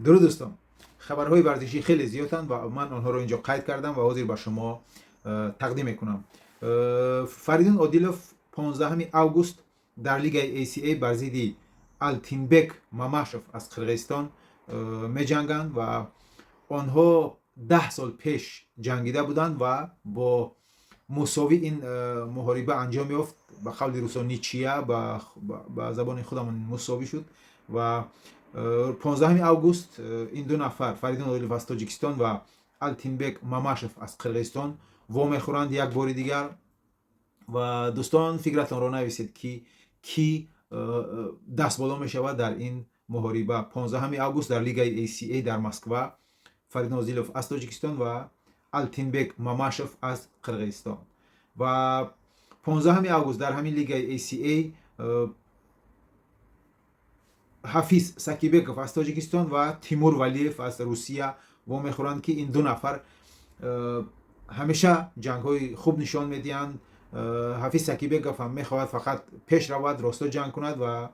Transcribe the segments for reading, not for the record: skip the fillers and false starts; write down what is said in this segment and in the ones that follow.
Дуруд, дӯстон! Хабарҳои варзишӣ хеле зиёданд ва ман онҳоро инҷо қайд кардам ва ҳозир ба шумо тақдим мекунам. Фаридун Одилов 15 август дар лигаи ACA бар зидди Алтинбек Мамашев аз Қирғизистон меҷанганд ва онҳо 10 сол пеш ҷангида буданд ва бо мусовӣ ин муҳориба анҷом ёфт. Ба қавли русо, ничья, ба забони худамон мусовӣ шуд. Ва 15 август ин ду нафар, Фаридун Одилов аз Тоҷикистон ва Алтинбек Мамашев аз Қирғизистон, вомехӯранд як бори дигар. Ва, дӯстон, фикратонро нависед, ки кӣ даст боло мешавад дар ин муҳориба. 15 август дар лигаи ACA дар Москва Фаридун Одилов аз Тоҷикистон ва Алтинбек Мамашев аз Қирғизистон. Ва 15 август дар ҳамин лигаи ACA Ҳафиз Сакибеков аз Тоҷикистон ва Тимур Валиев аз Русия вомехӯранд, ки ин ду нафар ҳамеша ҷангҳои хуб нишон медиҳанд. Ҳафиз Сакибеков ҳам мехоҳад фақат пеш равад, росто ҷанг кунад ва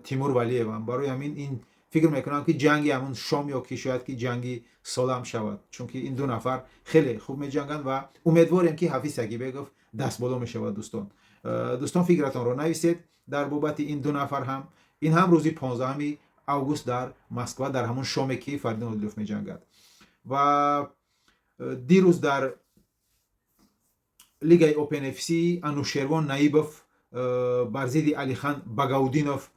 Тимур Валиев ҳам. Барои ҳамин ин фикр мекунам, ки ҷанги ҳамун шом ё ки шояд ки ҷанги солам шавад, чунки ин ду нафар хеле хуб меҷанганд ва умедворем, ки Ҳафиз Сакибеков даст боло мешавад. Дӯстон, фикратонро нависед дар бобати ин ду нафар ҳам. Ин ҳам рӯзи 15 август дар Москва, дар ҳамон шоме, ки Фаридун Одилов меҷангад. Ва дирӯз дар лигаи Open FC Анушервон Наибов бар зидди Алихан Багаудинов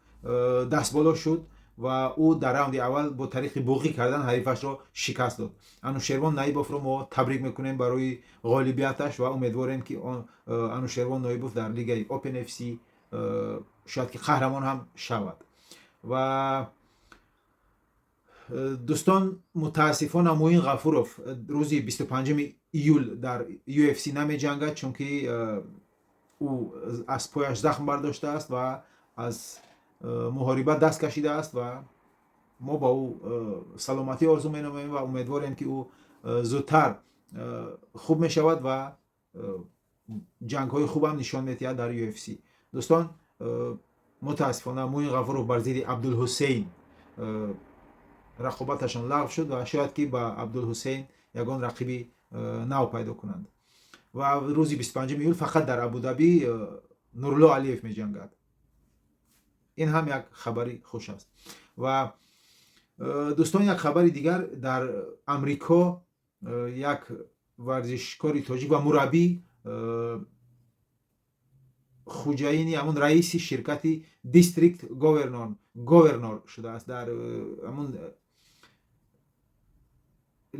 дастболо шуд ва ӯ дар раунди аввал бо тариқи буғӣ кардан ҳарифашро шикаст дод. Анушервон Наибовро мо табрик мекунем барои ғолибияташ ва умедворем, ки Анушервон Наибов дар лигаи Open FC шояд ки қаҳрамон ҳам шавад. Ва, дӯстон, мутаассифона, Муин Ғафуров рӯзи 25 июл дар UFC намеҷангад, чунки ӯ аз пояш захм бардоштааст ва аз муҳориба даст кашидааст. Ва мо ба ӯ саломатӣ орзу менамоем ва умедворем, ки ӯ зудтар хуб мешавад ва ҷангҳои хубам нишон медиҳад дар UFC. Дӯстон, мутаассифона, Муин Ғафуров бар зидди Абдулҳусейн рақобаташон лағв шуд ва шояд ки ба Абдулҳусейн ягон рақиби нав пайдо кунанд. Ва рӯзи 25 июл фақат дар Абудабӣ Нурулло Алиев меҷангад. Ин ҳам як хабари хуш аст. Ва, дӯстон, як хабари дигар: дар Амрико як варзишкори тоҷик ва мураббӣ, хуҷаини ҳамун раиси ширкати District Governor шудааст. Дар ҳамун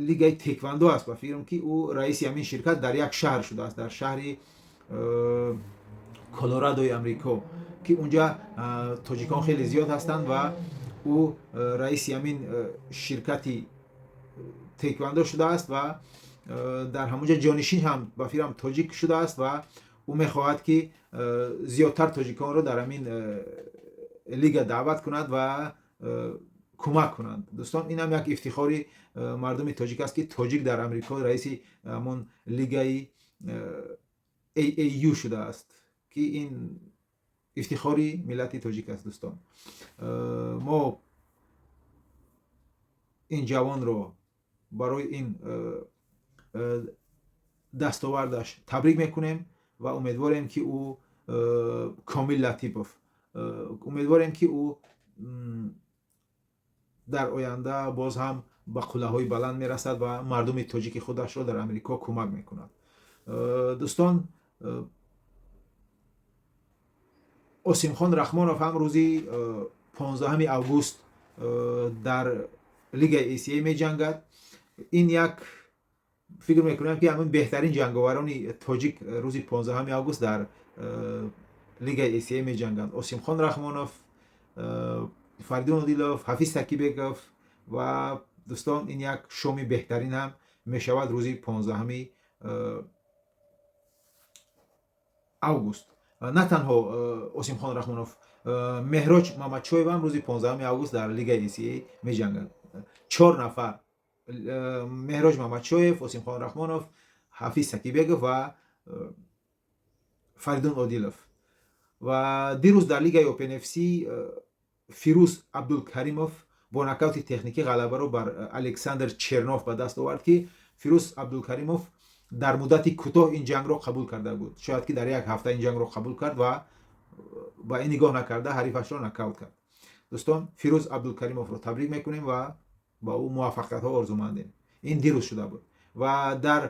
лигаи теквандо аст, ба фикрам, ки ӯ раиси ҳамин ширкат дар як шаҳр шудааст, дар шаҳри Колорадои Амрико, ки унҷа тоҷикон хеле зиёд ҳастанд. Ва ӯ раиси ҳамин ширкати теквандо шудааст ва дар ҳамунҷа ҷонишин ҳам, ба фикрам, тоҷик шудааст. Ва ӯ мехоҳад, ки зиёдтар тоҷиконро дар ҳамин лига даъват кунад ва кӯмак кунанд. Дӯстон, инам як ифтихори мардуми тоҷик аст, ки тоҷик дар Амрико раиси ҳамон лигаи AAU шудааст, ки ин ифтихори миллати тоҷик аст. Дӯстон, мо ин ҷавонро барои ин дастовардаш табрик мекунем ва умедворем, ки ӯ, Комил Латипов, умедворем, ки ӯ дар оянда боз ҳам ба қуллаҳои баланд мерасад ва мардуми тоҷики худашро дар Амрико кӯмак мекунад. Дӯстон, Осимхон Рахмонов ҳам рӯзи 15 август дар лигаи ACA меҷангад. Ин як, фикр мекунам, ки ҳамин беҳтарин ҷанговарони тоҷик рӯзи 15 август дар лигаи ACA меҷанганд: Осимхон Рахмонов, Фаридун Одилов, Ҳафиз Такибеков. Ва, дӯстон, ин як шоми беҳтарин ҳам мешавад рӯзи 15 август. На танҳо Осимхон Рахмонов, Меҳроҷ Мамадшоев ҳам рӯзи 15 август дар лигаи ACA меҷангад. Чор нафар: Меҳроҷ Мамадшоев, Осимхон Рахмонов, Ҳафиз Сакибеков ва Фаридун Одилов. Ва дирӯз дар лигаи Open FC Фирӯз Абдулкаримов Бо нокаути техникӣ ғалабаро бар Александр Чернов ба даст овард, ки Фирӯз Абдулкаримов дар муддати кӯтоҳ ин ҷангро қабул карда буд. Шояд ки дар як ҳафта ин ҷангро қабул кард ва ба ин нигоҳ накарда ҳарифашро нокаут кард. Дӯстон, Фирӯз Абдулкаримовро табрик мекунем ва ба ӯ муваффақиятҳо орзумандем. Ин дирӯз шуда буд. Ва дар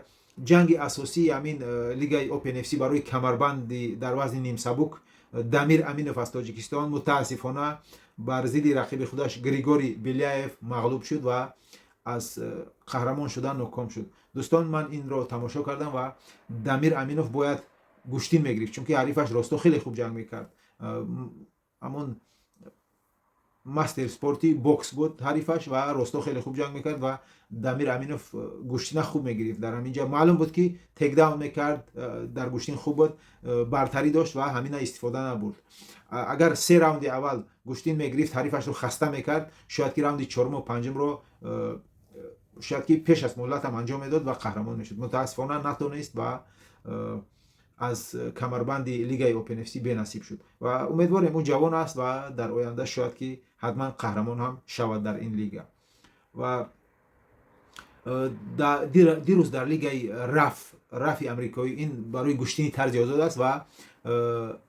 ҷанги асосии ҳамин лигаи Open FC барои камарбанди дар вазни нимсабук Дамир Аминов аз Тоҷикистон мутаассифона бар зидди рақиби худаш Григорий Беляев мағлуб шуд ва аз қаҳрамон шудан ноком шуд. Дӯстон, ман инро тамошо кардам ва Дамир Аминов бояд гӯштин мегирифт, чунки ҳарифаш росто хеле хуб ҷанг мекард. Ҳамон мастер спорти бокс буд ҳарифаш ва росто хеле хуб ҷанг мекард ва Дамир Аминов гӯштина хуб мегирифт. Дар ҳамин ҷа маълум буд, ки тейкдаун мекард, дар гӯштин хуб буд, бартарӣ дошт ва ҳамина истифода набурд. Агар се раунди аввал гӯштин мегирифт, ҳарифашро хаста мекард, шояд ки раунди чоруму панҷумро шояд ки пеш аз муҳлатам анҷом медод ва қаҳрамон мешуд. Мутаассифона, натонист ва аз камарбанди лигаи Open FC бенасиб шуд. Ва умедворем, ӯ ҷавон аст ва дар оянда шояд ки ҳатман қаҳрамон ҳам шавад дар ин лига. Ва дирӯз дар лигаи рафи амрикоӣ, ин барои гӯштини тарзи озод аст, ва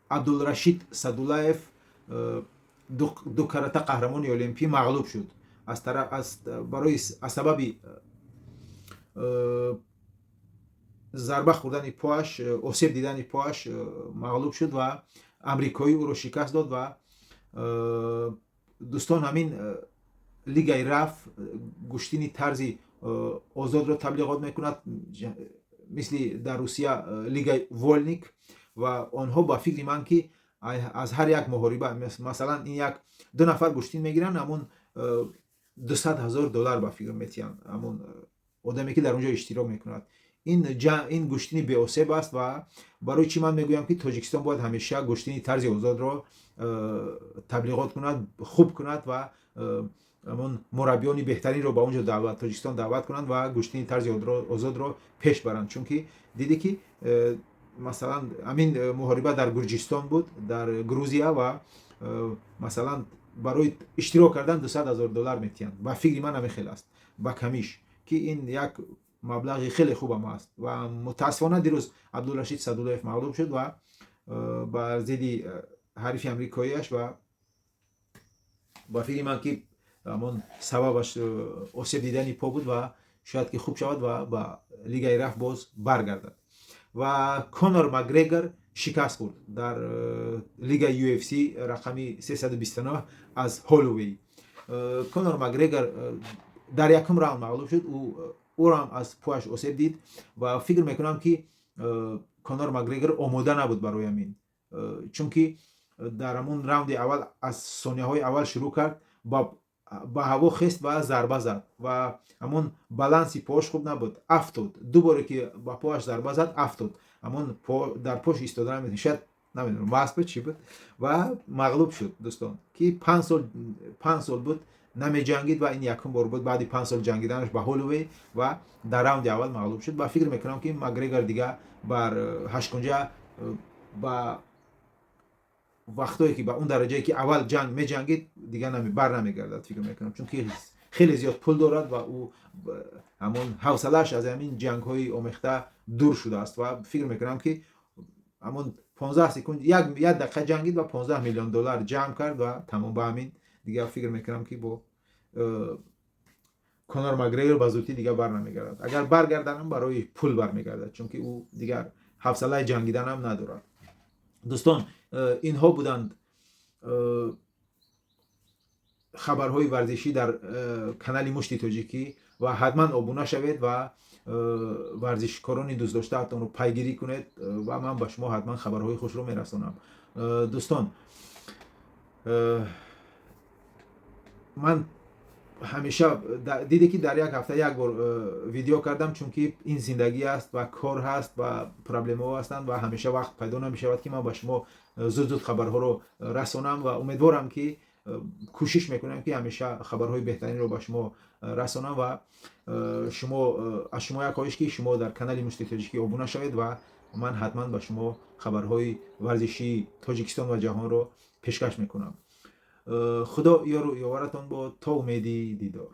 Абдулрашид Садулаев, дукарата қаҳрамони олимпӣ, мағлуб шуд барои аз сабаби зарба хӯрдани поаш, осеб дидани поаш мағлуб шуд ва амрикоӣ ӯро шикаст дод. Ва дӯстон, ҳамин лигаи раф гӯштини тарзи озодро таблиғот мекунад, мисли дар Русия лигаи Вольник. Ва онҳо, ба фикри ман, ки аз ҳар як муҳориба, масалан, ин як ду нафар гӯштин мегиранд, ҳамон 200 000 доллар, ба фикр, метиҳанд ҳамон одаме, ки дар он ҷо иштирок мекунад. Ин гӯштини беосеб аст. Ва барои чӣ ман мегӯям, ки Тоҷикистон бояд ҳамеша гӯштини тарзи озодро таблиғот кунад, хуб кунад ва ҳамон мураббиёни беҳтаринро ба он ҷо даъват, Тоҷикистон даъват кунанд ва гӯштини тарзи озодро пеш баранд? Чунки дидӣ, ки масалан, ҳамин муҳориба дар Гурҷистон буд, дар Грузия, ва масалан, барои иштирок кардан 200 000 доллар метиҳанд. Ба фикри ман, ҳамин хел аст ба камиш, ки ин як маблағи хеле хубам аст. Ва мутаассифона, дирӯз Абдулрашид Садулаев мағлуб шуд ва бар зидди ҳарифи амрикоиаш. Ва ба фикри ман, ки ҳамон сабабаш осеб дидани по буд ва шояд ки хуб шавад ва ба лигаи раф боз баргардад. Ва Конор Макгрегор шикаст хӯрд дар лигаи UFC рақами 329 аз Холлоуэй. Конор Макгрегор дар якум раунд мағлуб шуд. Ӯро аз пояш осеб дид ва фикр мекунам, ки Конор Макгрегор омода набуд барои ҳамин, чунки дар ҳамон раунди аввал аз сонияҳои аввал шурӯъ кард, ба ҳаво хест ва зарба зад ва ҳамон баланси пош хуб набуд, афтод. Ду боре ки ба поаш зарба зад, афтод, ҳамон дар пош истода наметавонист, шояд, намедонам, маст буд, чӣ буд, ва мағлуб шуд. Дӯстон, ки 5 сол буд намеҷангид ва ин якум бор буд баъди 5 сол ҷангиданаш ба Холлоуэй ва дар раунди аввал мағлуб шуд. Ва фикр мекунам, ки Макгрегор дига бар ҳашткунҷа ба вақтое, ки ба он дараҷае, ки аввал ҷанг меҷангид, дига бар намегардад, фикр мекунам, чунки хеле зиёд пул дорад ва ӯ ҳамон ҳавсалааш аз ҳамин ҷангҳои омехта дур шудааст. Ва фикр мекунам, ки ҳамон 15 секунд, як дақиқа ҷангид ва 15 миллион доллар ҷамъ кард ва тамом. Ба ҳамин дига фикр мекунам, ки бо Конор Макгрегор ба зудӣ дига бар намегардад. Агар баргарданам, барои пул бармегардад, чунки ӯ дигар ҳавсалаи ҷангиданам надорад. Дӯстон, инҳо буданд хабарҳои варзишӣ дар канали Мушти Тоҷикӣ. Ва ҳатман обуна шавед ва варзишкорони дӯстдоштаатонро пайгирӣ кунед ва ман ба шумо ҳатман хабарҳои хушро мерасонам. Дӯстон, ман ҳамеша диде, ки дар як ҳафта як бор видео кардам, чунки ин зиндагӣ аст ва кор ҳаст ва проблемаҳо ҳастанд ва ҳамеша вақт пайдо намешавад, ки ман ба шумо зуд зуд хабарҳоро расонам. Ва умедворам, ки кӯшиш мекунам, ки ҳамеша хабарҳои беҳтаринро ба шумо расонам. Ва шумо, аз шумо як хоҳиш, ки шумо дар канали Мушти Тоҷикӣ обуна шавед ва ман ҳатман ба шумо хабарҳои варзишии Тоҷикистон ва ҷаҳонро пешкаш мекунам. Худо ёру ёваратон бод, то умеди дидор.